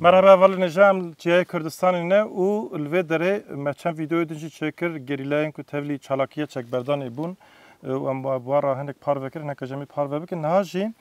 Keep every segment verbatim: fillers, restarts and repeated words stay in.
Merhaba, hevalên hêja, em li Çiyayê Kurdistanê ne û li vê derê me çend vîdeoyê din jî çêkir, gerîlayên ku tevlî çalakiya çekberdanê bûn, e, û em bi wan re hinek parve kir, hinek em ê parve bikin. Niha jî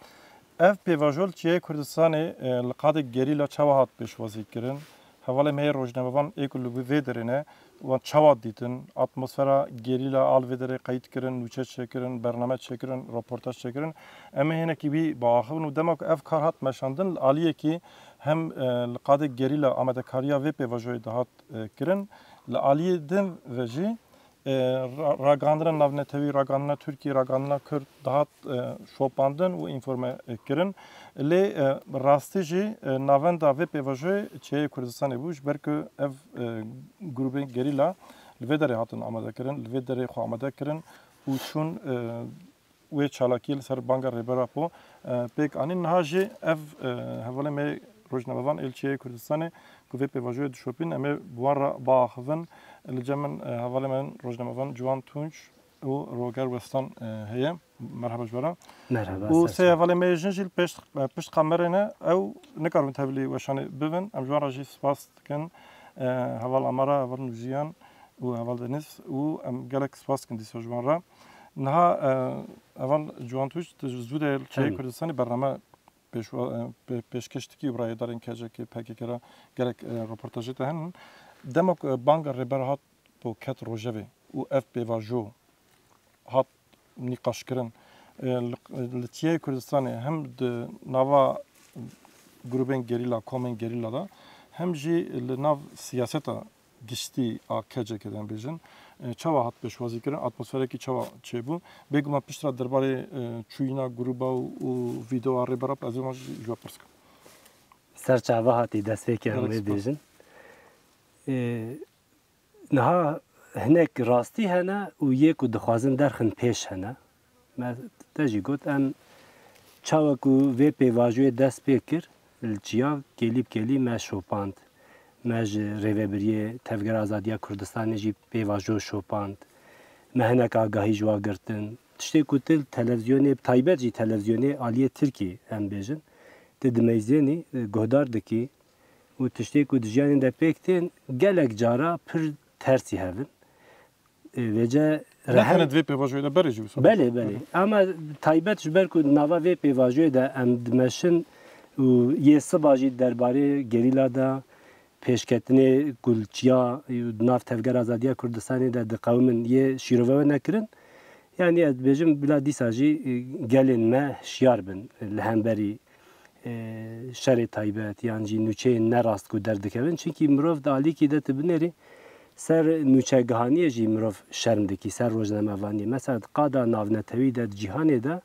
ev pêvajo li Çiyayê Kurdistanê, e, li qadê gerîla çawa hat pêşwazî kirin? Hevalên me yê rojnamevan ê ku li vê derê ne, wan çawa dîtin? Atmosfera gerîla a li vê derê qeyd kirin, nûçe çêkirin, bername çêkirin, roportaj çêkirin. Em ê hinekî wî biaxivin û dema ku ev kar hat meşandin, li aliyekî hem, e, li qadê gerîla amadekariya vê pêvajoyê dihat, e, kirin, li aliyê din ve jî, e, ra-, ragihandina navnetewî, ragihandina Tirkî, ragihandina Kurd dihat, e, şopandin û înforme, e, kirin. Lê, e, rastî jî, e, navenda vê pêvajoyê Çiyayê Kurdistanê bû, ji ber ku ev, e, grûbên gerîla li vê derê hatin amade kirin, li vê derê xwe amade kirin û çûn, e, wê çalakiyê li ser banga Rêber Apo, e, pêk anîn. Niha jî ev, e, hevalê me rojnamevan ê li Çiyayê Kurdistanê ku vê pêvajoyê dişopîn, em ê bi wan re biaxivin. Li cem min, e, hevalê min rojnamevan Ciwan Tunç û Roger Westan, e, heye. Merhaba ji we re. Merhaba, û ser sê çav. Hevalê me yê jin jî li pêş, e, pişt kamerê ne. Ew nikarin tevlî weşanê bibin. Em ji wan re jî spas dikin. E, heval Amara, heval Nûjiyan û heval Deniz û em gelek spas dikin dîsa ji wan re. Niha, e, heval Ciwan Tunç, tu ji zû de li Çiyayê Kurdistanê bername pêşwa-, e, pê-, pêşkêş dikî û rayedarên K C K, P K K re gelek, e, roportajê te hene. Dema ku, e, banga Rêber Apo ket rojevê û ev pêvajo hat nîqaşkirin, e, li, li Çiyayê Kurdistanê hem di nava grûbên gerîla, komên gerîla de, hem jî li nav siyaseta giştî a K C K de em bêjin, e, çawa hat pêşwazî kirin, atmosferekî çawa çêbû? Bêguman piştre derbarê, e, çûyîna grûba û, û vîdeoya Rêber Apo ez ê wan jî ji we pirs kim. Ser çava hatî destpêkê em Gelek wê spas. Bêjin. E, niha hinek rastî hene û yê ku dixwazin derxin pêş hene. Me te jî got, em çawa ku vê pêvajoyê dest pê kir, li Çiyav kêlî bi kêlî me şopand. Me ji Rêvebiriyê Tevgera Azadiya Kurdistanê jî pêvajo şopand. Me hinek agahî ji wa girtin. Tiştê ku tu li televîzyonê, bi taybet jî televîzyonê aliyê Tirkî em bêjin, tu dimeyzênî, guhdar dikî û tiştê ku di jiyanê de pêk tên gelek cara pir tersî hev in. E, vêce Nexene rehen- di vê pêvajoyê de berê jî wisa. Belê, belê. Ama taybet ji ber ku nava vê pêvajoyê de em dimeşin û yê siba jî derbarê gerîla de, pêşketinê ku li Çiya, di nav Tevgera Azadiya Kurdistanê de diqewimin yê şîrove we nekirin. Yanî ez dibêjim bila dîsa jî, e, gelên me hişyar bin li hemberî e, şerê taybet yan jî nûçeyên nerast ku derdikevin. Çimkî mirov di alîkî de tu binêrî ser nûçegihaniyê jî mirov şerm dikî, ser rojnamevaniyê. Mesela di qada navnetewî de, di cîhanê de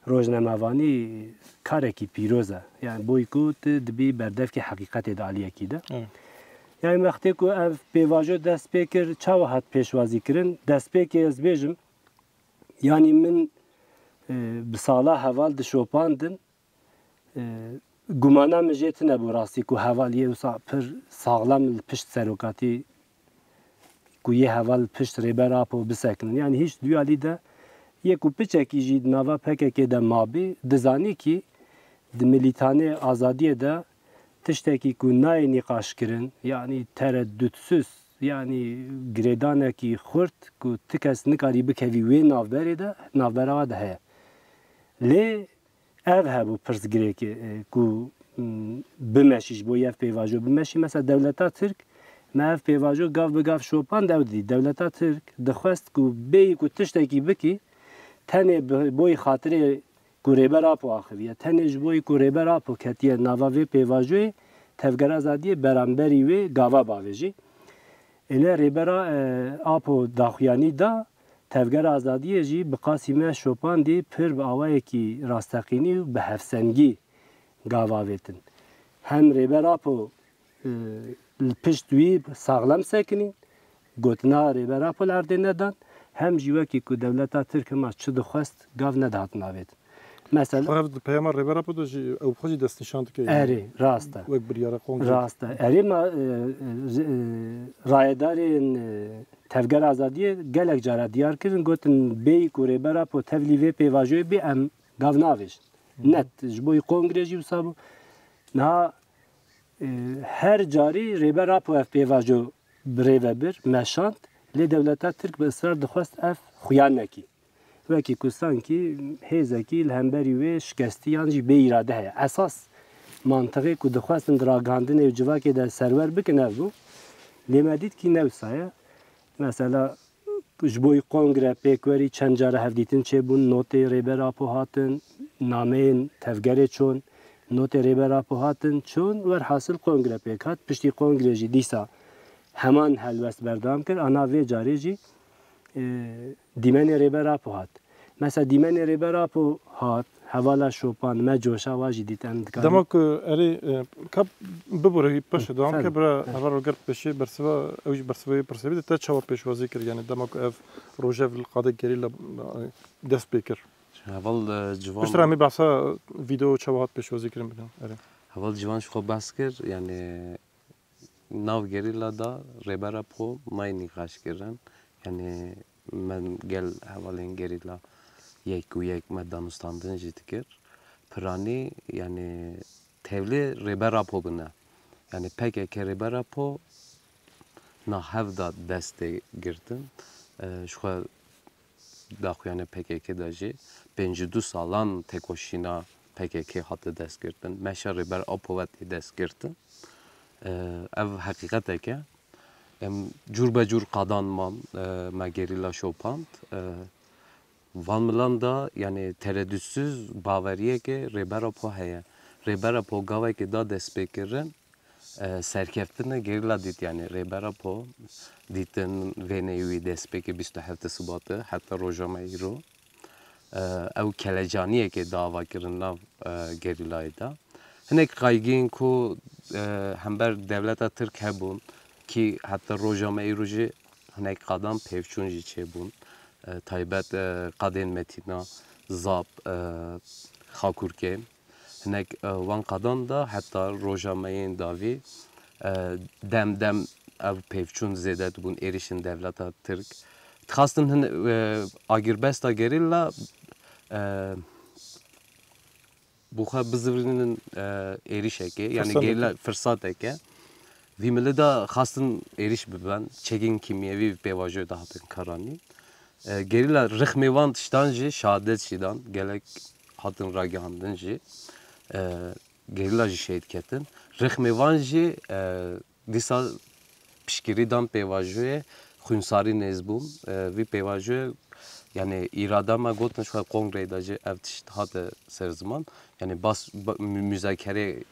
rojnamevanî karekî pîroz e. Yani boy ku tu dibî berdevkê heqîqetê di aliyekî de. Evet. Yani wextê ku ev pêvajo dest pê kir, çawa hat pêşwazî kirin? Destpêkê ez bêjim, yani min, e, bi sala heval dişopandin, E, gumana min jê tune bû rastî ku heval yê wisa pir saxlem li pişt serokatî, ku yê heval li pişt Rêber Apo bisekinin. Yani hîç duyalî de yê ku piçekî jî di nava P K K de mabî, dizanî kî di milîtanê azadiyê de tiştekî ku nayê nîqaşkirin, yani tereddütsüz, yani girêdanekî xurt ku ti kes nikarî bikevî wê navberê de, navbera we de heye. Lê ev hebû pirsgirêkê, e, ku, m, bimeşî ji bo ev pêvajo bimeşî. Mesela dewleta Tirk, me ev pêvajo gav bi gav şopand, ew didî. Dewleta Tirk dixwest ku bêyî ku tiştekî bikî, tenê bi, boyî xatirê ku Rêber Apo axiviye, tenê ji boyî ku Rêber Apo ketiye nava vê pêvajoyê, Tevgera Azadiyê beramberî wê gava bavêjî. Êne Rêbera, e, Apo daxuyanî da, Tevgera Azadiyê jî bi qasî me şopandî pir bi awayekî rasteqînî û bi hevsengî gava avêtin. Hem Rêber Apo, e, li pişt wî saxlem sekinîn, gotina Rêber Apo li erdê nedan, hem jî wekî ku dewleta Tirk hema çi dixwest, gav nedihatin avêtin. Mesela Xwe ev di peyama Rêber Apo de jî ew xwe jî destnîşan dike, yani. Erê, rast e. Wek biryara kongrê. Rast e. Erê ma, e, e, e, rayedarên, e, Tevgera Azadiyê gelek cara diyar kirin, gotin bêyî ku Rêber Apo tevlî vê pêvajoyê bê em gav navêjin. Net, ji bo kongrê jî wisa bû. Niha E, her carî Rêber Apo ev pêvajo bi rê ve bir, meşand, lê dewleta Tirk bi israr dixwest ev xuya nekî. Wekî ku sankî hêzekî li hemberî wê şikestî yan jî bê îrade heye. Esas mantiqê ku dixwestin di ragihandinê û civakê de serwer bikin ev bû. Lê me dît kî ne wisa ye. Mesela ji bo kongre pêkwerî çend cara hevdîtin çêbûn, notê Rêber Apo hatin, nameyên tevgerê çûn, notê Rêber Apo hatin, çûn, werhasil kongre pêk hat. Piştî kongrê jî dîsa heman helwest berdewam kir. Ana vê carê jî, e, dîmenê Rêber Apo hat. Mesela dîmenê Rêber Apo hat, hevala Şopan, me coşa wa jî dît, em dikarin. Dema ku erê, e, ka bibore wî paşê dewam Fermo. Ke bira Fermo. Heval Roger pêşê bersiva, ew jî bersiva wê pirsê bide, te çawa pêşwazî kir? Yani dema ku ev rojevê li qadê gerîla, e, dest pê kir. Heval, e, ciwan Piştre em ê behsa vîdeo çawa hat pêşwazî kirin bikin. Erê. Heval ciwan ji xwe behs kir, yani nav gerîla de Rêber Apo nayê nîqaş kirin. Yani me gel hevalên gerîla yek û yek me danûstandin jî dikir. Piranî yani tevlê Rêber Apo bine. Yani P K K Rêber Apo na hev de dest tê girtin. E, ji xwe daxuyane P K K de jî pêncî du salan têkoşîna P K K hate destgirtin. Meşa Rêber Apo ve tê destgirtin. E, ev heqîqetek e. Em cûr be cûr qadan man, e, me gerîla şopand. E, van milan de, yani tereddütsüz baweriyeke Rêber Apo heye. Rêber Apo gaveke da destpêkirin, e, serkeftine gerîla dît, yani Rêber Apo dîtin vêneyê wî destpêkê bîst û heft Sibatê heta roja me îro. E, ew kelecaniyeke dava kirin nav, e, gerîlayê de. Hinek qaygîn ku, e, hember dewleta Tirk hebûn kî heta roja me îro jî hinek qadan pevçûn jî çêbûn. E, taybet, e, qadên Metîna, Zap, e, Xakurkê. Hinek, e, wan qadan de heta roja me yên dawî, e, dem dem ev pevçûn zêde dibûn êrişên dewleta Tirk. Dixwastin hin, e, agirbesta gerîla, e, bi xwe bizivînin, e, êrişekê, yani Firsateke. Gerîla firsateke. Vî milî de xwastin êrîş biben, çekên kîmyevî pêvajoyê de hatin karanîn. E, gerîla rixmê van tiştan jî şehadet jî dan, gelek hatin ragihandin jî. E, gerîla jî şehîd ketin. Rixmê van jî, e, dîsa piştgirî dan pêvajoyê xwînsarî nêz bûn. E, vî pêvajoyê, yani îrada me gotin ji xwe kongreyê de jî ev tişt hate ser ziman. Yani bas, ba-, mü-, müzakere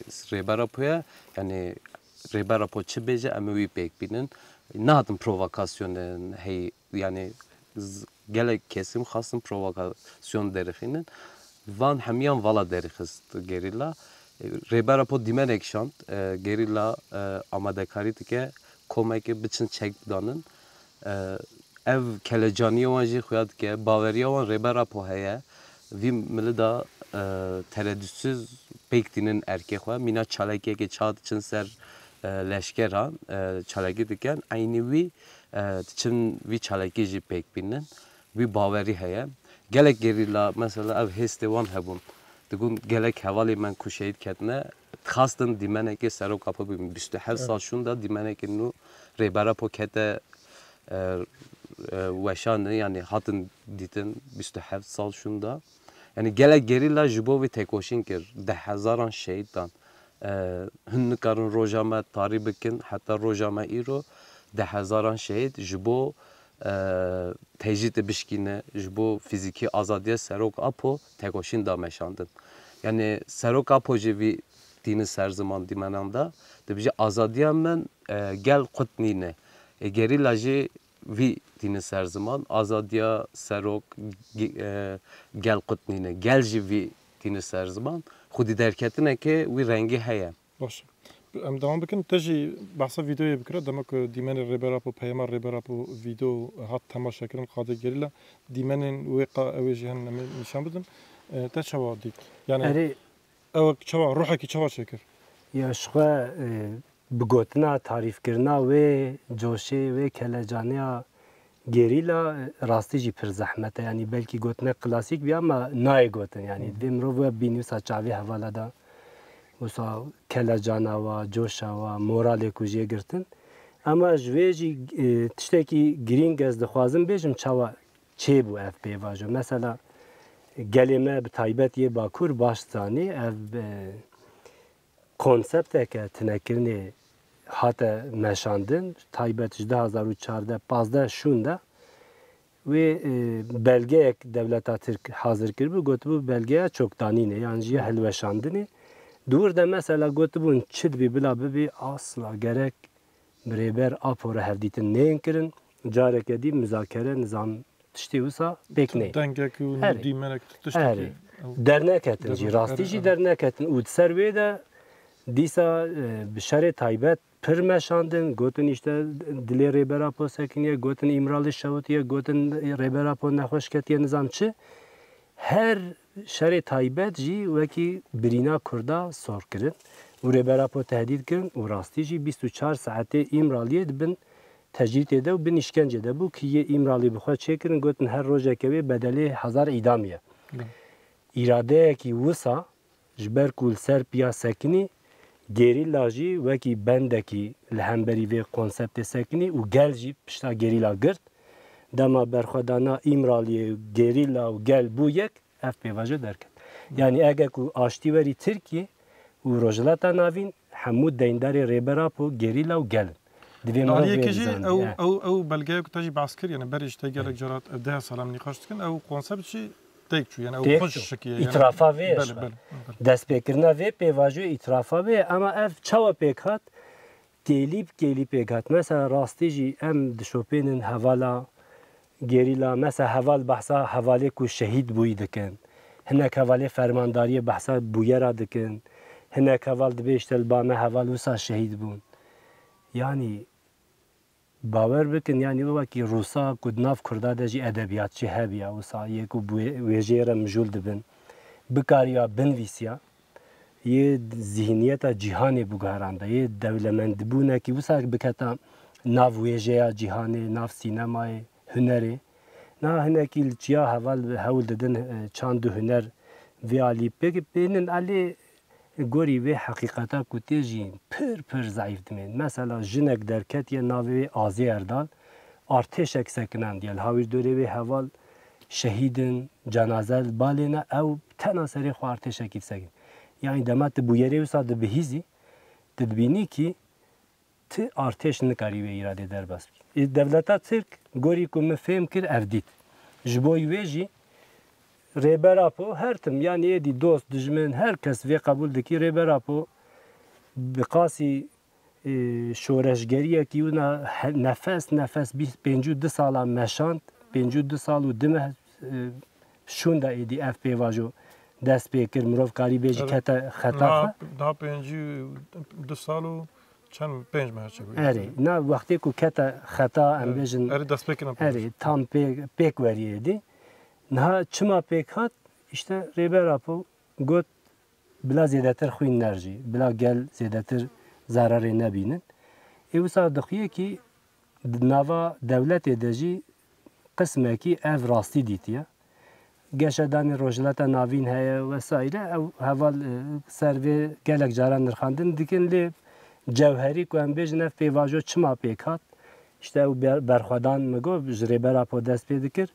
Rêber Apo ye, yani Rêber Apo çi bêje, em ê wî pêk bînin. Nehatin provokasyonin hey, yani z-, gelek kesî xwestin provokasyon derixînin. Van hemiyan vala derixist gerîla. E, Rêber Apo dîmenek şand, e, gerîla, e, amadekarî dike, komekê biçin çek bidanin. E, ev kelecaniya wan jî xuya dike, baweriya wan Rêber Apo heye. Vî milî de, e, tereddütsüz pêk tînin erkê xwe. Mîna çalakiyekê çawa diçin ser, e, leşkeran, e, çalakî dikin. Eynî wî, e, diçin vî çalakî jî pêk bînin. Wî bawerî heye. Gelek gerîla, mesela ev hêstê wan hebûn. Digot gelek hevalê me ku şehîd ketine, dixwastin dîmenekê Serok Apo bibin. Bîst û heft Evet. sal şûnda dîmenekê nû Rêber Apo kete, e, e, weşanê, yani hatin dîtin bîst û heft sal şûnda. Yani gelek gerîla ji bo vê têkoşîn kir. Deh hezaran şehîd dan. E, hûn nikarin roja me tarî bikin, heta roja me îro deh hezaran şehîd ji bo, e, tecrîdê bişkîne, ji bo fîzîkî azadiya Serok Apo têkoşîn da meşandin. Yani Serok Apo jî vî tîni ser ziman dîmenan de, dibêje azadiya min, e, gel qut nîne. E, gerîla jî vî tîni ser ziman, azadiya Serok, ge-, e, gel qut nîne. Gel jî vî tîni ser ziman. Xwedî derketineke wî rengî heye. Baş e. Em dewam bikin. Te jî behsa vîdeoyê bikira. Dema ku dîmenê Rêber Apo, peyama Rêber Apo vîdeo hat temaşekirin, qadê gerîla. Dîmenên wê qa ew ê jî henin em ê nîşan bidin. E, te çawa dît? Yani Erê, ew çawa, ruhekî çawa çêkir? Ya ji xwe, e, bi gotina, tarîfkirina wê coşê, wê kelecaniya gerîla, e, rastî jî pir zehmet e. Yanî belkî gotinek klasîk bî ama nayê gotin. Yanî Hı hı. Divê mirov we bînî wisa çavê hevala da. Wisa kelecana wa, coşa wa, moralê ku jê girtin. Ema ji vê jî, e, tiştekî girîng ez dixwazim bêjim, çawa çêbû ev pêvajo. Mesela gelê me bi taybet yê Bakur baş zanî, ev, e, konsepteke tinekirinê hate meşandin, taybet ji du hazar û çardeh pazdeh şûn de. Wê, e, belgeyek dewleta Tirk hazir kiribû, gotibû belgeya çokdanînê, yan jî ya hilweşandinê. Di wir de mesela gotibûn çi dibî bila bibî, asla gerek bi Rêber Apo re hevdîtin neyên kirin. Careke dî muzakere, nizam tiştê wisa pêk neyê. Dengek û Erê. Dîmenek tiştekî Erê. Derneketin jî, Dernek, rastî erê, jî erê. Derneketin û di ser wê de dîsa, e, bi şerê taybet pir meşandin, gotin îşte dilê Rêber Apo sekiniye, gotin Îmralî şewitiye, gotin Rêber Apo nexweş ketiye, nizam çi. Her şerê taybet jî wekî birîna Kurda sor kirin û Rêber Apo tehdît kirin û rastî jî bîst û çar saetê Îmraliyê di bin tecrîtê de û bin îşkencê de bû ki yê Îmralî bi xwe çêkirin, gotin her rojeke wê bedelê hezar îdamî ye. Hı. Îradeyekî wisa ji ber ku li ser piya sekinî, gerîla jî wekî bendekî li hemberî vê konseptê sekinî û gel jî pişta gerîla girt. Dema berxwedana Îmraliyê, gerîla û gel bû yek, ev pêvajo derket. Yanî eger ku aştî werî Tirkiyê û Rojhilata Navîn, hemû deyndarê Rêber Apo, gerîla û gel in. Divê Li mirov aliyekê vê jî bizanî, ew, e. ew, ew belgeya ku te jî behs kir, yani berê jî te gelek cara ev deh sala em nîqaş dikin, ew konsept jî têk çû, yani ew Têk xweş çû. Şikî ye, yani Îtirafa vê ye belê, ji me. Belê, belê. Destpêkirina vê pêvajoyê îtirafa vê ye, ema ev çawa pêk hat? Kêlî bi kêlî pêk hat. Mesela rastî jî em dişopênin hevala gerîla, mesela heval behsa hevalê ku şehîd bûyî dikin. Hinek hevalê fermandariyê behsa bûyera dikin. Hinek heval dibê işte li ba me heval wisa şehîd bûn. Yanî bawer bikin, yanî wekî Rûsa ku di nav Kurda de jî edebiyatçî hebiya, wisa yê ku bi wê-, wêjeyê re mijûl dibin, bikariya binivîsiya, yê zihniyeta cîhanê biguheranda, yê dewlemendbûnekî wisa biketa nav wêjeya cîhanê, nav sînemayê, hunerê. Niha hinekî li çiya heval hewl didin, e, çand û huner vê alî pêk bênin, alê gorî vê heqîqeta ku tê jî pir, pir zeîf dimên. Mesela jinek derketiye navê wê Azê Erdal, artêşek sekinandiye. Li Hawîrdorê wê heval şehîd in, cenaze li ba lê ne, ew tena serê xwe artêşekî disekin. Yanî dema tu bûyerê wisa dibihîzî, tu dibînî kî ti artêş nikarî wê îradê derbas bikî. Ê, dewleta Tirk gorî ku min fêm kir ev dît. Ji bo wê jî Rêber Apo her tim, yanî êdî dost, dijmin, her kes vê qebûl dikî, Rêber Apo bi qasî, e, şoreşgeriyekî wina he-, nefes nefes bîst, pêncî û du sala meşand, pêncî û du sal û du meh, e, şûnda êdî ev pêvajo dest pê kir, mirov karî bê jî Evet. kete xeta Niha, xwe. Niha pêncî û du sal û çend, pênc meh çi bû? Erê, na wextê ku kete xeta, em Evet. bêjin, Erê, destpêkirina erê, pêvajo. tam pê-, pêk weriyê dî. Niha çima pêk hat? Îşte Rêber Apo got, bila zêdetir xwîn nerjî, bila gel zêdetir zerarê nebînin. Ê wisa dixuye kî di nava dewletê de jî qismekî ev rastî dîtiye. Geşedanê Rojhilata Navîn heye vesaire. Ew heval, e, ser vê gelek caran nirxandin dikin, lê cewherî ku em bêjin ev pêvajo çima pêk hat? Îşte ew ber-, berxwedan min got, ji Rêber Apo dest pê dikir.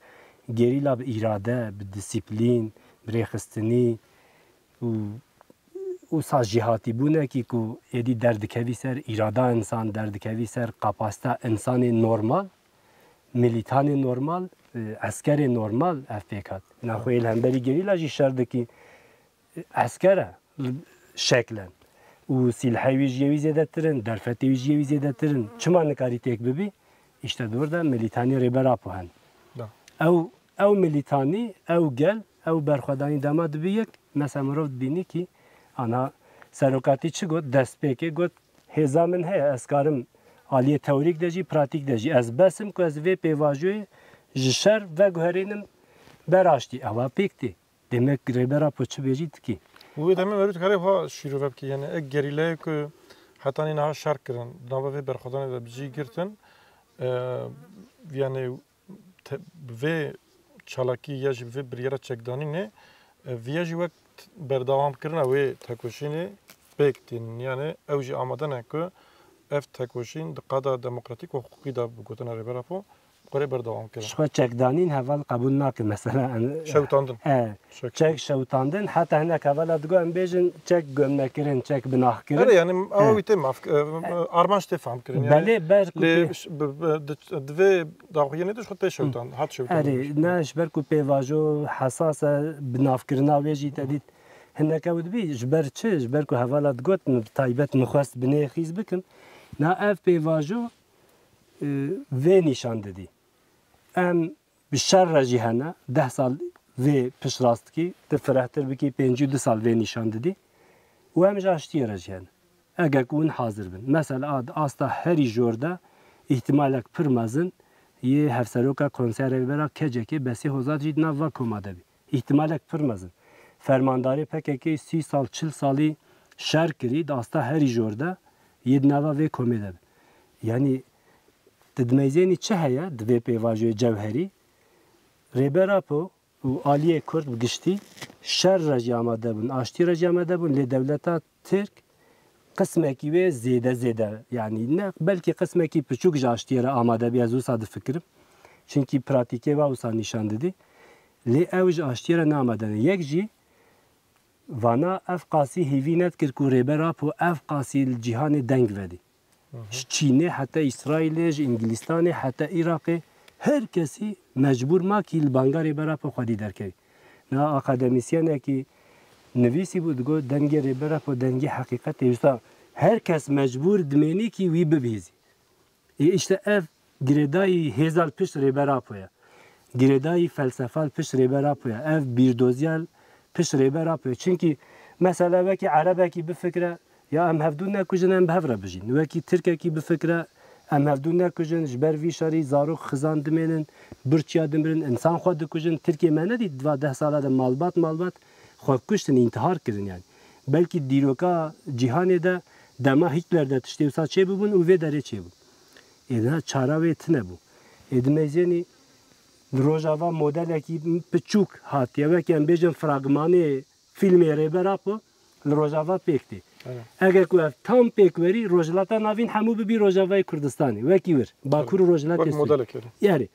Gerîla bi îrade, bi disiplîn, bi rêxistinî û wisa jêhatîbûnekî ku êdî derdikevî ser îrada însan, derdikevî ser kapasita însanê normal, milîtanê normal, e, eskerê normal ev pêk hat. Naxwe yê li hemberî gerîla jî şer dikî, e, esker e, şeklen. Û sîlhê wî ji yê wî zêdetir in, derfetê wî ji yê wî zêdetir in. Çima nikarî têk bibî? Îşte di wir de milîtanî Rêber Apo hene. Da. Ew, ew milîtanî, ew gel, ew berxwedanî dema dibi yek, mesela mirov dibînî kî ana serokatî çi got, destpêkê got, hêza min heye, ez karim aliyê teorîk de jî, pratîk de jî. Ez besim ku ez vê pêvajoyê ji şer veguherînim ber aştî. Ewa pêk tê. Demek Rêber Apo çi bêjî dikî. Û wê demê merû dikarê xwe şîrove bikî. Yani ek gerîleyê ku hetanî niha şer kirin, di nava vê berxwedanê de bi cî girtin, e, yani te-, bi vê çalakî ya jî bi vê biryara çekdanînê, e, viya jî wek berdewamkirina wê tekoşînê pêk tînin. Yani ew jî amade ne ku ev tekoşîn di qada demokratîk û hiqûqî de bi gotina Rêber Apo xwe rê berdewam kirin. Ji xwe çekdanîn heval qebûl nake mesela. Em- Şewtandin. E, Şek- çek şewtandin, heta hinek hevala digo em bêjin çek gömnekirin, çek binaxkirin. Erê yani ew Evet. wî tê maf, e, armanc tê fam kirin. Yani, Belê ber ku lê pê- ş- bi- bi- di- di vê daxuyanê de ji xwe tê şewtan, hat şewtan. Erê, ne ji ber ku pêvajo hesas e, binavkirina wê jî te dît. Hinek ew dibî, ji ber çi? Ji ber ku hevala digot, min bi taybet min xwest binê xîz bikim. Na ev pêvajo, e, vê nîşan didî. Em bi şer re jî hene, deh sal vê piştrast dikî, tu firehtir bikî, pêncî û du sal vê nîşan didî. Û em ji aştiyê re jî hene. Eger ku hûn hazir bin. Mesela a di asta herî jor de îhtimalek pir mezin yê hevseroka Konseya Rêvebera K C K Besî Hozat jî di nav va koma de bî. Îhtimalek pir mezin. Fermandarê P K K sî sal, çil salî şer kirî, di asta herî jor de yê di nava vê komê de bin. Yanî, tu dimeyzênî çi heye di vê pêvajoyê cewherî? Rêber Apo û aliyê Kurd bi giştî şer re jî amade bûn, aştî re jî amade bûn, lê dewleta Tirk qismekî wê zêde zêde, yanî ne, belkî qismekî piçûk ji aştiyê re amade bî, ez wisa difikirim. Çimkî pratîkê ve wisa nîşan didî. Lê ew ji aştiyê re ne amade ne. Yek jî vana ev qasî hêvî nedikir ku Rêber Apo ev qasî li cîhanê deng vedî. Ji Çînê heta Îsraîlê, ji Îngilîstanê heta Iraqê, her kesî mecbûr ma kî li banga Rêber Apo xwedî derkevî. Niha akademîsyenekî nivîsî bû, digot, dengê Rêber Apo dengê heqîqetê. Wisa her kes mecbûr dimênî kî wî bibihîzî. Ê îşte ev girêdayî hêza li pişt Rêber Apo ye. Girêdayî felsefa li pişt Rêber Apo ye. Ev bîrdoziya li pişt Rêber Apo ye. Çimkî mesela wekî erebekî bifikre, ya em hevdû nekujin, em bi hev re bijîn. Wekî tirkekî bifikre, em hevdû nekujin, ji ber vî şerî zarok xizan dimênin, birçiya dimirin, însan xwe dikujin. Tirkiyê me nedît di va deh sala de malbat malbat xwe kuştin, întihar kirin yani. Belkî dîroka cîhanê de dema Hitler de tiştê wisa çêbibûn û vê derê çêbû. Ê niha çara wê tine bû. Ê dimeyzênî li Rojava modelekî piçûk hatiye. Wekî em bêjin fragmanê fîlmê Rêber Apo li Rojava pêk tê. Eger ku ev tam pêk werî, Rojhilata Navîn hemû bibî Rojavayê Kurdistanê. Wekî wir. Bakur û Rojhilatê Sûriyê. Erê.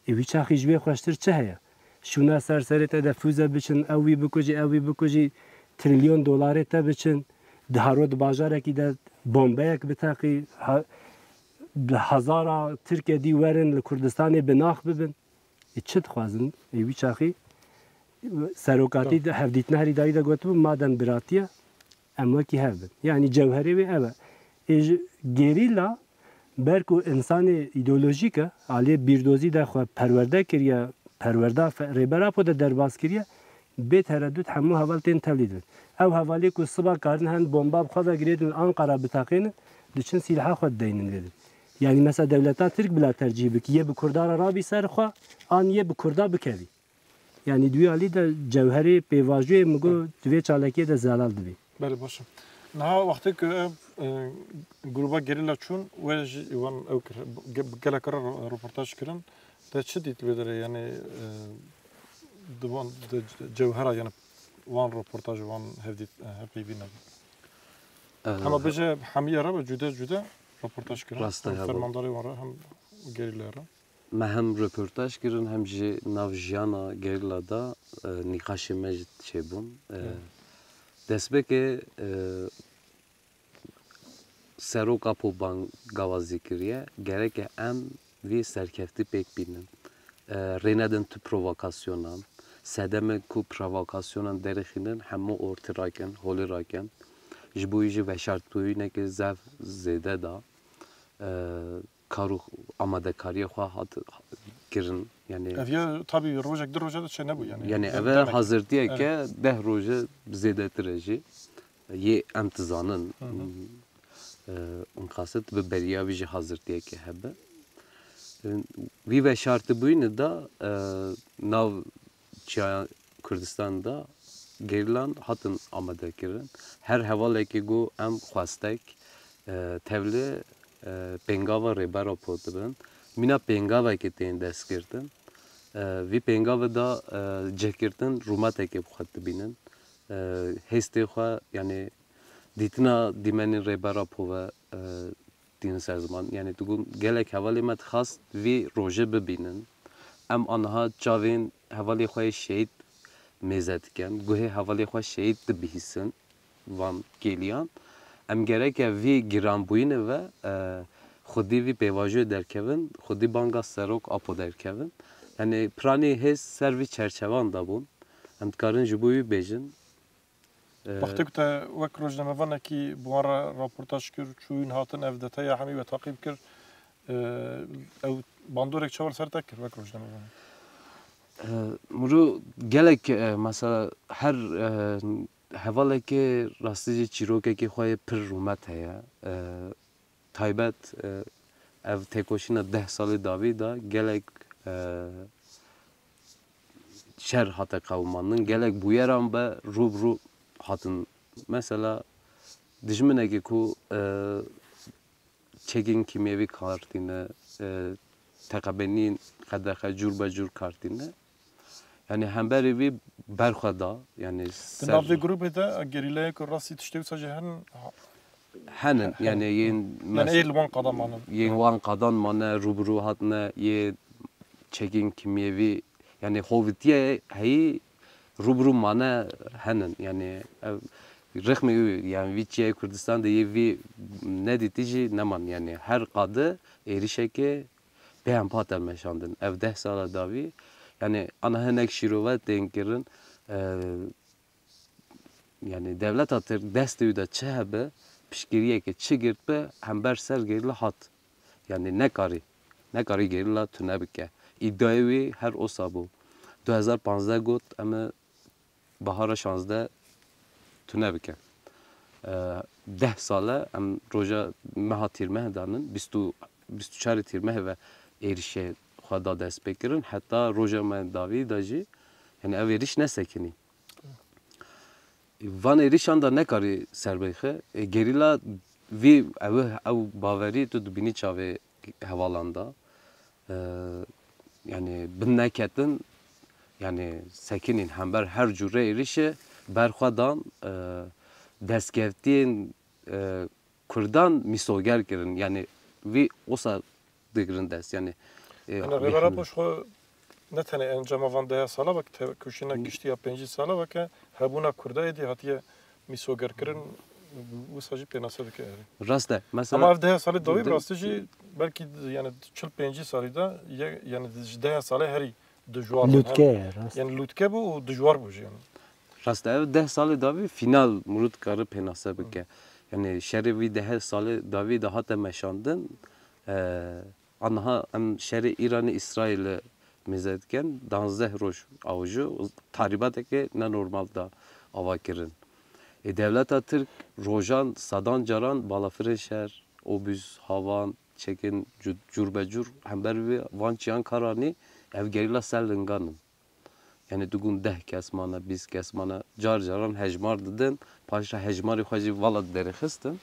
Ê wî çaxî ji wê xweştir çi heye? Şûna ser serê te de fûze biçin, ew wî bikujî, ew wî bikujî, trilyon dolarê te biçin, di haro di bajarekî de bombeyek biteqî, ha, bi hezara Tirk ê dî werin li Kurdistanê bi nax bibin. Ê çi dixwazin? Ê wî çaxî serokatî de hevdîtina herî dawî de gotibû, madem biratiye, em wekî hev bin. Yanî cewherê wê ev e. Ê ji gerîla ber ku însanê îdeolojîk e, aliyê bîrdozî de xwe perwerde kiriye, perwerda fe-, Rêber Apo de derbas kiriye, bê teredût hemû heval tên tevlî dibin. Ew hevalê ku siba karin hen bomba bi xwe ve girêdin li Anqara biteqînin, diçin sîlha xwe dideynin lê din. Yanî mesela dewleta Tirk bila tercîh bikî, yê bi Kurda re rabî ser xwe, an yê bi Kurda bikevî. Yanî di wî alî de cewherê pêvajoyê min got di vê çalakiyê de zelal dibî. Belê, baş e. Niha wextê ku ev, e, gruba gerîla çûn, we jî wan ew kir, ge-, gelek re ro-, roportaj kirin. Te çi dît vê derê? Yanî, e, di wan, di cewhera, yanî wan roportaj, wan hevdît, e, hevpeyvîn e. E, Hema bêje hemiye re be cude cude roportaj kirin. Rast e, Hem ya bo. Fermandarê wan re, hem gerîla re. Me hem röportaj kirin, hem jî nav jiyana gerîla de, e, nîqaşê me jî çêbûn. E, Hı. Destpêkê, e, Serok Apo bang gavazî kiriye, gereke em vî serkeftî pêk bînin. E, rê nedin tu provokasyonan, sedemê ku provokasyonan derêxînin, hemû ortî rakin, holî rakin. Ji bo wî jî veşartbûyîneke zef zêde da. E, kar û amadekariya xwe hat kirin. Yanî Ev ya tabî rojek du roja de çê nebû yanî. Yanî Dem-, ev e demek. Hazirtiyeke Evet. Deh roje zêdetir e jî. Yê em dizanin. Hı hı. E, Unqasit bi beriya vî jî hazirtiyeke hebe. E, vî veşartibûyîne de, e, nav çiya Kurdistan de gerîlan hatin amade kirin. Her hevalekî got em xwestek, e, tevlî, e, pêngava Rêber Apo dibin. Mîna pêngavekê tên destgirtin. E, vî pêngavê de, e, cihgirtin rûmetekê bi xwe dibînin. E, hêstê xwe, yanî dîtina dîmenên Rêber Apo ve, e, tînin ser ziman. Yanî digot gelek hevalê me dixwast vî rojê bibînin. Em aniha çavên hevalê xwe yê şehîd mêze dikin. Guhê hevalê xwe şehîd dibihîsin van kêliyan. Em gereke vî giranbûyînê ve, e, xwedî vî pêvajoyê derkevin, xwedî banga Serok Apo derkevin. Yanî piranî hêz ser vî çerçevan de bûn. Em dikarin ji bo wî bêjin. E, Wextê ku te wek rojnamevanekî bi wan re raportaj kir, çûyîn hatin, ev deteya hemî we taqîb kir, e, ew bandorek çawa li ser te kir wek rojnamevan? E, Miro gelek, e, mesela her, e, hevalekê rastî jî çîrokekî xwe yê pir rûmet heye. E, taybet, e, ev têkoşîna deh salê dawî de gelek, e, şer hate qewimandin, gelek bûyeran be rû bi rû hatin. Mesela dijminekî ku, e, çekên kîmyevî kar tîne, e, teqebenîn, qedexe cûr be cûr kar tîne. Yanî hemberî vî berxwe da, yanî Di ser nav vê grûpê de gerîlayê ku rastî tiştê wisa jî henin, ha, Henin, Henin. yanî yên Yani mes-, ê li wan qadan manin. yên wan qadan mane, rû bi rû hatine, yê çekên kîmyevî, yanî hovitiye heyî rû bi rû mane henin. Yanî ev rexmê wî, yanî vî çiyayê Kurdistan de yê vî nedîtî jî neman. Yanî her qadi êrişekê pê em hate meşandin. Ev deh sala dawî, yanî ana hinek şîrove tên kirin, e, yanî dewleta Tirk destê wî de çi hebe, piştgiriyeke çi girt be, hember ser gerîla hat. Yanî nekarî, nekarî gerîla tune bike. Îdiayê wî her osa bû. Du hezar panzdeh got, em ê bahara şanzdeh tune bike. E, deh sal e, em roja meha Tîrmeh danin, bîst û, bîst û çarê Tîrmeh ve êrişê xwe da destpêkirin. Heta roja me dawî de jî, yanî ev êriş nesekinî. Van êrişan de nekarî ser bêxe. E, gerîla vî, ew, ew bawerî tu dibînî çavê hevalan de. E, yanî bin neketin, yanî sekinîn hember her cûre êrişê berxwe dan, e, destkeftiyên, e, Kurdan mîsoger kirin. Yanî vî osa digirin dest. Yanî, e, Yani vî Rêber hemle. Apo ji xwe ne tenê encama van deha sala wek têkoşîna Hı. giştî ya pêncî sala weke hebûna Kurda êdî hatiye mîsogerkirin, wisa jî pênase dike erê. Rast e. Mesela Ama ev deha salê dawî Di-, bi rastî jî belkî yani çil pêncî salî de ye, yani ji deha salê herî dijwar bû. Lûtke Her, ye, rast. yani lûtke bû û dijwar bû jî yani. Rast e, ev deh salê dawî fînal mirû dikare pênase bike. Yanî şerê vî deh salê dawî de hate meşandin. E, aniha em şerê Îranê Îsraîlê mêze dikin. Danzdeh roj awijo, tahrîbateke nenormal da ava kirin. Ê, dewleta Tirk rojan sedan caran balafirê şer, obûz, havan, çekên cu-, cûr be cûr hember vê van çiyan karanî ev gerîla ser lingan in. Yanî digun deh kes mane, bîst kes mane, car caran hejmar didin, paşa hejmarê xwe jî vala derêxistin.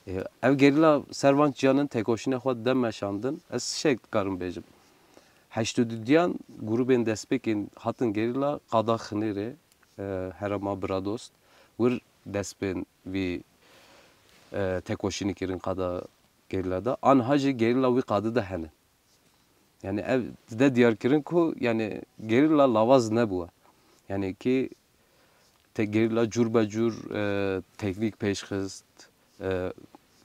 Ê, ev gerîla ser van çiyanin têkoşîna xwe dide meşandin. Ez şek dikarim bêjim. Heşt û dudiyan grûbên destpêkên hatin gerîla qada Xinêrê, e, herêma Bradost, wir dest bên vî, e, têkoşînê kirin qada gerîla de. Aniha jî gerîla wî qadî de hene. Yani ev dide diyar kirin ku yani gerîla lawaz nebûye. Yani ki te gerîla cûr be cûr, e, teknîk pêş xist, e,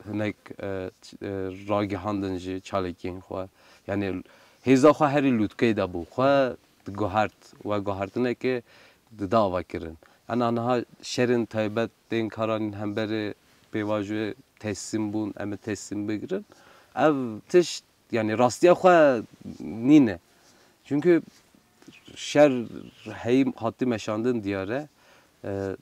hinek, e, ç-, e, ragihandin ji çalakiyên xwe. Yani hêza xwe herî lûtkeyê de bû. Xwe guhert we guhertineke dide ava kirin. Yani aniha şerên taybet tên karanîn hemberê pêvajoyê teslim bûn, em ê teslim bigirin. Ev tişt yani rastiya xwe nîne. Çünkü şer heyî hatî meşandin diyar e. E,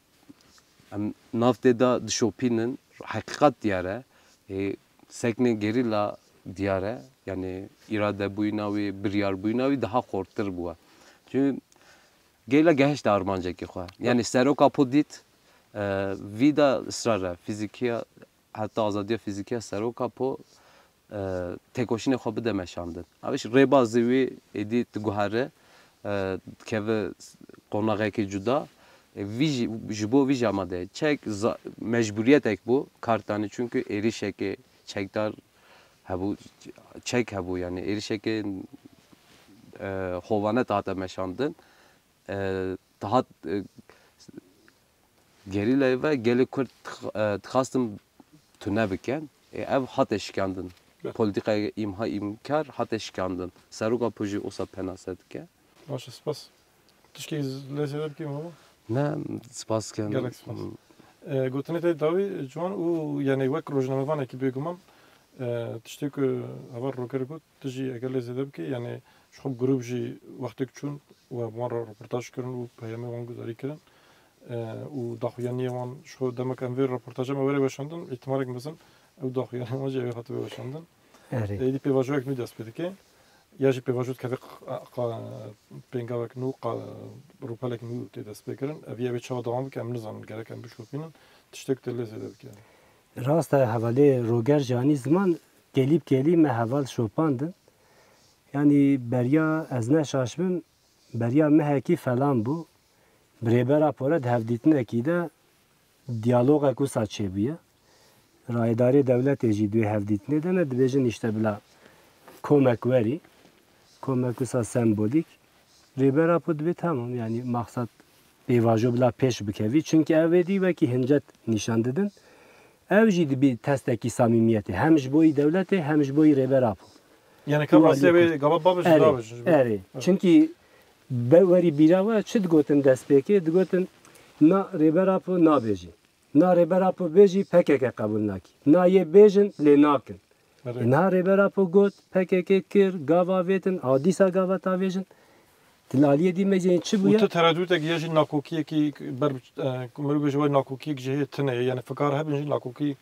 em nav tê de dişopînin, heqîqat diyar e. E, seknê gerîla diyar e. Yani îradebûyîna wî, biryarbûyîna wî daha xortir bûye. Çünkü gerîla gehişte armancekî xwe. Yani Serok Apo dît, e, vî de israr e. Fîzîkiya, heta azadiya fîzîkiya Serok Apo, e, têkoşînê xwe bide meşandin. Ev jî rêbazê wî êdî diguhere, e, dikeve qonaxekê cuda. E, vî jî, ji bo vî jî amade ye. Çek za-, mecbûriyetek bû, kartanî, çunku êrişeke çekdar hebû, çek hebû, yani êrişeke, e, hovane dihate meşandin. E, dihat, e, gerîlayê ve gelê Kurd dix-, e, dixwastin tune bikin. E, ev hate şikandin. Be. Polîtîkaya îmha îmkar hate şikandin. Seroka P J jî wisa penase dike. Baş e, spas. Tiştekî lê zêde bikî baba? Ne, spas dikim. Gelek spas. Hmm. E, gotinê te dawî ciwan û, yani, wek rojnamevanekî bêguman, e, tiştê ku heval Roger got, tu jî eger lê zêde bikî, yani, ji xwe grûp jî wextêk çûn û wan re reportaj kirin û peyamê wan gudarî kirin. E, û daxuyaniyê wan ji xwe demek em vê reportaja me were weşandin, îhtimalek mezin ew daxuyaniyê wan jî ew ê hatibe weşandin. Erê. Êdî pêvajoyek nû dest pê dike. Ya jî pêvajo dikeve qa-, qa-, pêngavek nû, qa-, rûpelek nû tê dest pê kirin. Ev yê wê çawa dewam bike, em nizanin. Gerek em bişopînin. Tiştek tê lê zêde bike. Rast e, hevalê Roger jî anî ziman, kelî bi kelî me heval şopandin. Yanî beriya ez neşaş bim, beriya mehekî felan bû. Bi Rêber Apo re di hevdîtinekî de diyalogek wisa çêbûye. Rayedarê dewletê jî di wê hevdîtinê de ne, dibêjin îşte bila komek werî, komek wisa sembolîk. Rêber Apo dibê tamam, yanî maqsad pêvajo bila pêş bikevî. Çunke ev êdî wekî hincet nîşan didin. Ev jî dibî testekî samîmiyetê. Hem ji bo yî dewletê, hem ji bo yî Rêber Apo. Yani ka vasiye wê gava babêjin, erê, nabêjin ji bo. Erê. Evet. Çunkî be-, werî bîra we çi digotin destpêkê? Digotin, na Rêber Apo nabêjî. Na Rêber Apo bêjî P K K qebûl nakî. Na yê bêjin lê nakin. Erê. E, niha Rêber Apo got, P K K kir, gava vêtin, a dîsa gava tavêjin. Di aliyê dî mecên çi bûye? Û tu teredûtek ya jî nakokiyekî ber, e, ku mirov bêje wê nakokiyek ji hê tune ye. Yani fikar hebin jî nakokî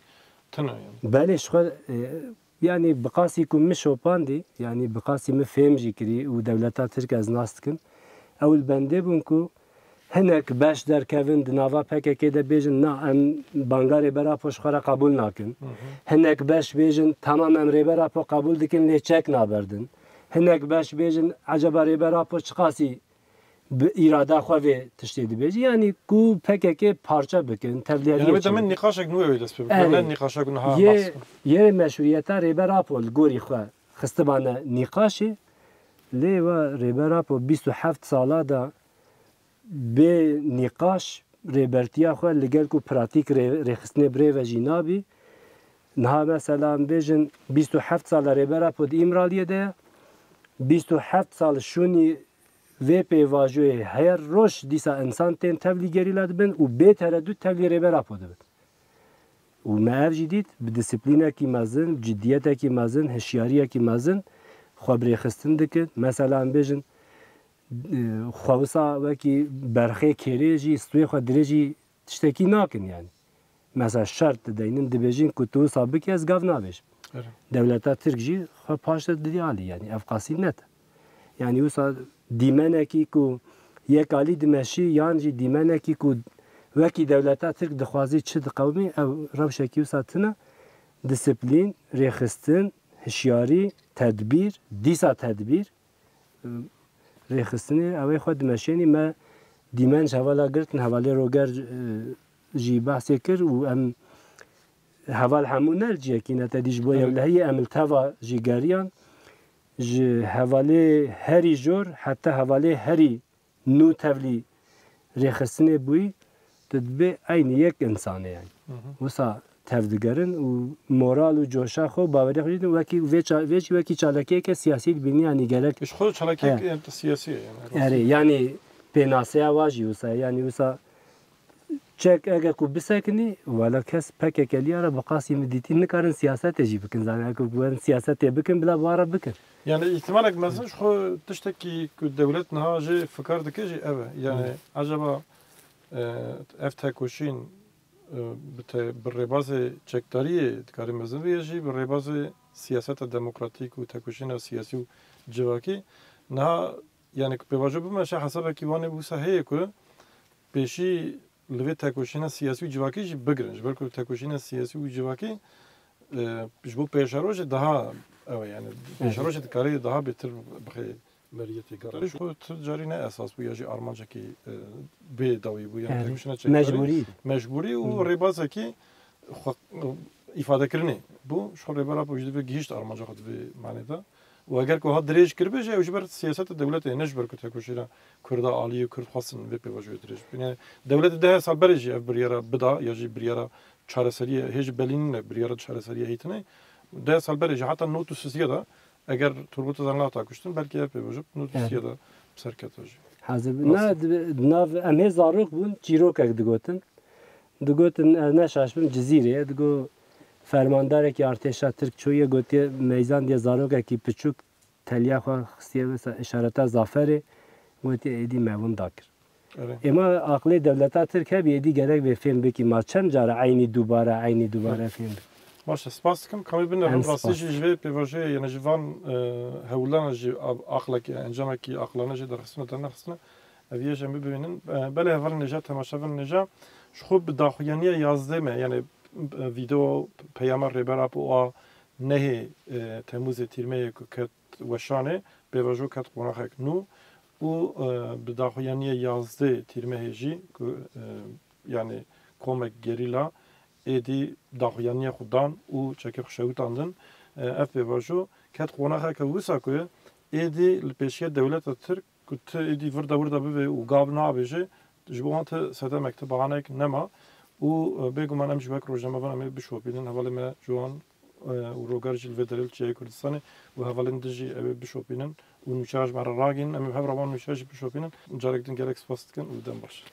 tune ye. Belê, ji xwe, e, yanî bi qasî ku min şopandî, yanî bi qasî min fêm jî kirî û dewleta Tirk ez nas dikim. Ew li bendê bûn ku hinek beş derkevin di nava P K K de bêjin, na, em banga Rêber Apo ji xwe re qebûl nakin. Hı hı. Hinek beş bêjin, tamam, em Rêber Apo qebûl dikin, lê çek naberdin. Hinek beş bêjin, eceba Rêber Apo çiqasî bi îrada xwe vê tiştê dibêjî. Yanî ku P K K parçe bikin, tevlî heviyê çêbikin. Yani wê demê nîqaşek nû ew ê dest pê bikin. Erê. Ne nîqaşek nû ha. Yê, yê meşrûyeta Rêber Apo li gorî xwe xistibane nîqaşê. Lê we Rêber Apo bîst û heft sala de bê nîqaş rêbertiya xwe li gel ku pratîk rê-, rêxistinê birêve jî nabî. Niha mesela em bêjin bîst û heft sal e Rêber Apo di Îmraliyê de ye. Bîst û heft sal şûnî vê pêvajoyê her roj dîsa însan tên tevlî gerîla dibin û bê teredût tevlî Rêber Apo dibin. Û me ev jî dît, bi disiplînekî mezin, bi ciddiyetekî mezin, hişyariyekî mezin xwe bi rêxistin dikin. Mesela em bêjin, e, xwe wisa wekî berxê kêrê jî stûyê xwe dirêjî tiştekî nakin yani. Mesela şert dideynin, dibêjin ku tu wisa bikî ez gav nabêjim. Evet. Dewleta Tirk jî xwe paş de didî alî yani, ev qasî net e. Yani wisa dîmenekî ku yek alî dimeşî yan jî dîmenekî ku wekî dewleta Tirk dixwazî çi diqewimî, ew rewşekî wisa tune. Disiplîn, rêxistin, hişyarî, tedbîr, dîsa tedbîr, rêxistinê ew ê xwe dimeşênî. Me dîmen ji hevala girtin, hevalê Roger, e, jî behsê kir û em heval hemû ne li cihekî ne, te dî ji bo, evet, yewlehiyê em li teva jî geriyan. Ji hevalê herî jor heta hevalê herî nû tevlî rêxistinê bûyî, tu dibê eynî yek însan e yani. Hı hı. Wisa tev digerin û moral û coşa xwe û baweriya xwe jî wekî vê ça-, vê jî wekî çalakiyeke siyasî dibînî yani gerek. Ji xwe çalakiyek, he, e, siyasî ye yani. Erê, yani pênaseya wa jî wisa ye. Yani wisa çek ege ku bisekinî, wela kes P K K liya re bi qasî min dîtî nikarin siyasetê jî bikin. Zanî, eke ku werin siyasetê bikin, bila bi wa re bikin. Yani îhtimalek mezin ji xwe tiştekî ku dewlet niha jê fikar dike jî ev e. Yani, hı, eceba, e, ev tekoşîn, e, bi te-, bi rêbazê çekdariyê dikarî mezin bê, jî bi rêbazê siyaseta demokratîk û tekoşîna siyasî û civakî niha, yani ku pêvajo bimeşe, hesabekî wan ê wisa heye ku pêşî li vê tekoşîna siyasî û civakî jî bigirin. Ji ber ku tekoşîna siyasî û civakî, e, ji bo pêşerojê daha ew e, yani, hı hı, pêşerojê dikarê daha bêtir bixê Meriyetê gare. Ji xwe tu carî ne esas bû ya jî armancekî, e, bê dawî bû, yani Erê. Têkoşîna çekdarî. Mecbûrî. Mecbûrî û Hmm. rêbazekî xwe, e, îfadekirinê bû. Ji xwe Rêber Apo jî divê gihîşt armanca xwe di vê manê de. Û eger ku hat dirêj kiribê jî, ew ji ber siyaseta dewletê, ne ji ber ku têkoşîna Kurda alî û Kurd xwestin vê pêvajoyê dirêj bikin. Yani dewletê deh sal berê jî ev biryara bida, ya jî biryara çareseriyê, hê jî belî nîne biryara çareseriyê hêtinê. Deh sal berê jî heta nod û sisiya de eger Turgut Özal nehata kuştin, belkî ev pêvajo nod û sisiya de bi ser kete jî. Hazir bû. Nasıl? Na, di, di nav em hê zarok bûn, çîrokek digotin. Digotin, ez ne şaş bim, Cizîrê ye. Digo fermandarekî artêşa Tirk çûye, gotiye, meyzandiye zarokekî piçûk, teliya xwe xistiye mesela işareta zaferê, gotiye, êdî me winda kir. Erê. Êma aqilê dewleta Tirk hebî, êdî gerek vê fêm bikî. Ma çend cara eynî dubare, eynî dubare fêm bikî? Baş e, spas dikim. Kamê binerin, Em rastî spas jî dikim. Ji vê pêvajoyê, yani ji van, e, hewlana jî a-, aqlekî, encamekî aqilane jî derxistine, dernexistine. Ev yê jî em bibînin. E, belê hevalên hêja, temaşevanên hêja, ji xwe bi daxuyaniya yazdê me, yani, e, vîdeo, peyama Rêber Apo a nehê, e, Temûzê, tîrmeyê ku ket weşanê, pêvajo ket qonaxek nû û, e, bi daxuyaniya yazdê tîrmehê jî ku, e, yani komek gerîla êdî daxuyaniya xwe dan û çekê xwe şewitandin. E, ev pêvajo ket qonaxeke wisa ku êdî li pêşiya dewleta Tirk ku tu êdî virda wirda bivê û gav nabêje, ji bo wan ti sedemek, ti bahanek nema û, e, bêguman em jî wek rojnamevan em ê bişopînin. Hevalê me Ciwan, e, û Roger jî li vê derê li Çiyayê Kurdistanê û hevalên din jî ew ê bişopînin û nûçeya ji me re ragihînin. Em ê bi hev re wan nûçeya jî bişopînin. Carek din gelek spas dikin û dem baş.